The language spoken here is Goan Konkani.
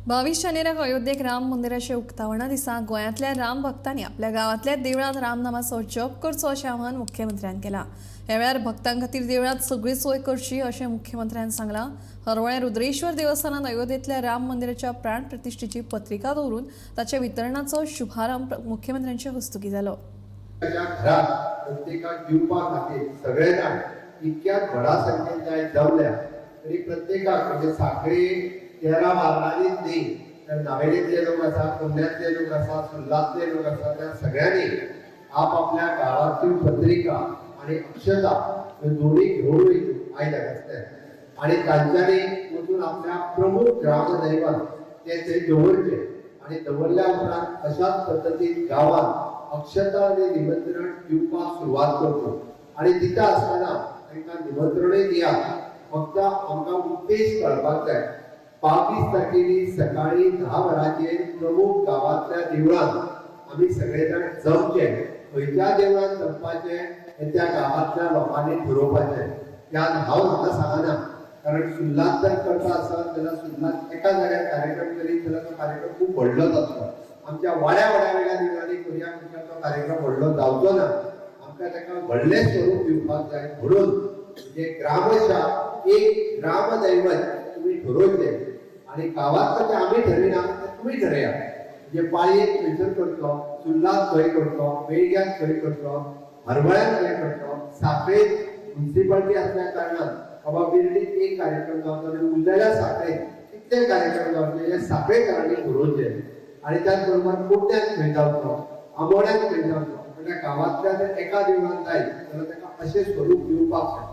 बावीस जानेवारीक अयोध्येक राम मंदिराच्या उक्तावणा दिसा गोंयांतल्या राम भक्तांनी आपल्या गांवांतल्या देवळांत रामनामाचो जप करचो अशें आवाहन मुख्यमंत्र्यान केलां. ह्या वेळार भक्तां खातीर देवळांत सगळी सोय करची अशें मुख्यमंत्र्यान सांगलां. हरवळें रुद्रेश्वर देवस्थानांत अयोध्येंतल्या राम मंदिराच्या प्राण प्रतिश्ठेची पत्रिका दवरून ताच्या वितरणाचो शुभारंभ मुख्यमंत्र्यांचे हस्तुकीं जालो. ताच्या घरात प्रत्येकाक दिवपा खातीर सगळे जाण इतक्या व्हडा संख्येन ते आयज जमल्या तरी प्रत्येकाक म्हणजे साखळी 13 वार्डांनीच न्ही तर नावेलींतले लोक आसा, कुन्न्यांतले लोक आसा, सुर्लांतले लोक आसा, त्या सगळ्यांनी आपापल्या गांवांतल्यो पत्रिका आनी अक्षता ह्यो दोन्ही घेवन वयच्यो आयज हांगासल्यान आनी तांच्यांनी वचून आपल्या प्रमुख ग्रामदैवान ते थंय दवरचे आनी दवरल्या उपरांत अशाच पद्दतीन गांवांत अक्षता आनी निमंत्रण दिवपाक सुरवात करच्यो आनी दिता आसतना तांकां निमंत्रणूय दियात. फक्त आमकां उद्देश कळपाक जाय. 22 तारखेक सकाळी 10 वरांचेर प्रमुख गांवांतल्या देवळांत आमी सगळे जाण जमचे. खंयच्या देवळांत जमपाचें हें त्या गांवांतल्या लोकांनी ठरोवपाचें. त्यात हांव हांगा सांगना, कारण सुर्लांत जर करता आसत जाल्यार सुर्लांत एका जाग्यार कार्यक्रम करीत जाल्यार तो कार्यक्रम खूब व्हडलो जातलो. आमच्या वाड्या वाड्या वयल्या देवळांनी करुया म्हणल्यार तो कार्यक्रम व्हडलो जावचो ना. आमकां ताका व्हडलें स्वरूप दिवपाक जाय. म्हणून म्हणजे ग्रामशा एक ग्रामदैवत तुमी ठरोवचें आनी गांवांत तें आमी ठरयना, तें तुमी ठरयात. म्हणजे पाळयेक खंयसर करचो, सुर्लांत खंय करचो, वेळग्यांत खंय करचो, हरवळ्यांत खंय करचो. साखळेंत मुन्सिपाल्टी आसल्या कारणान बाबा बिर्डीत एक कार्यक्रम जावचो आनी उरलेल्या साखळेंत कितले कार्यक्रम जावचे हे साखळेकारांनी ठरोवचे. आनी त्याच बरोबर कुडण्यांत खंय जावचो, आमोण्यांत खंय जावचो, म्हणल्यार गांवांतल्या जर एका देवळांत जायत जाल्यार ताका अशें स्वरूप दिवपाक शकता.